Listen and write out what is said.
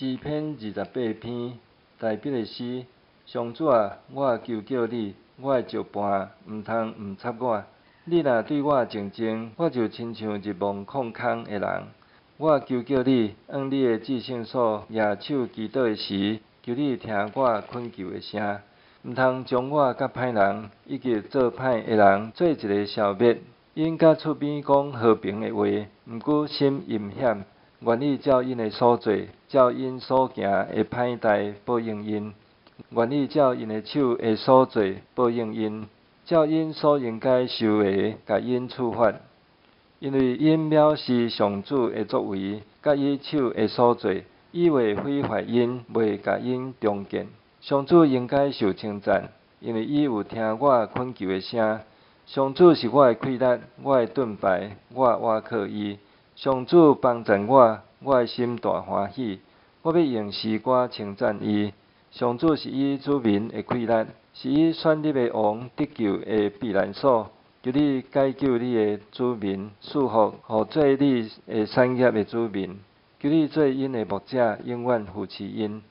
詩篇28篇，大衛的詩。上主啊，我求叫你，我的石伴啊，毋通毋插我。你若對我靜靜，我就親像入墓礦空的人。我求叫你，往你的至聖所舉手祈禱的時，求你聽我懇求的聲。毋通將我佮歹人以及做歹的人做一个消滅。𪜶佮喙邊講和平的話，毋過心陰險。願你照𪜶的所做，照𪜶所行的歹代報應𪜶。願你照𪜶的手的所做報應𪜶，照𪜶所應該受的，共𪜶處罰。因為𪜶藐視上主的作為，佮伊手的所做，以為毀壞𪜶，袂共𪜶重見。上主應該受稱讚，因為伊有聽我懇求的聲。上主是我的氣力，我的盾牌，我倚靠伊。上主幫贊我，我的心大歡喜。我欲用詩歌稱讚伊。上主是伊子民的氣力，是伊選立的王得救的避難所。求你解救你的子民，賜福予做你的產業的子民。求你做𪜶的牧者，永遠扶持𪜶。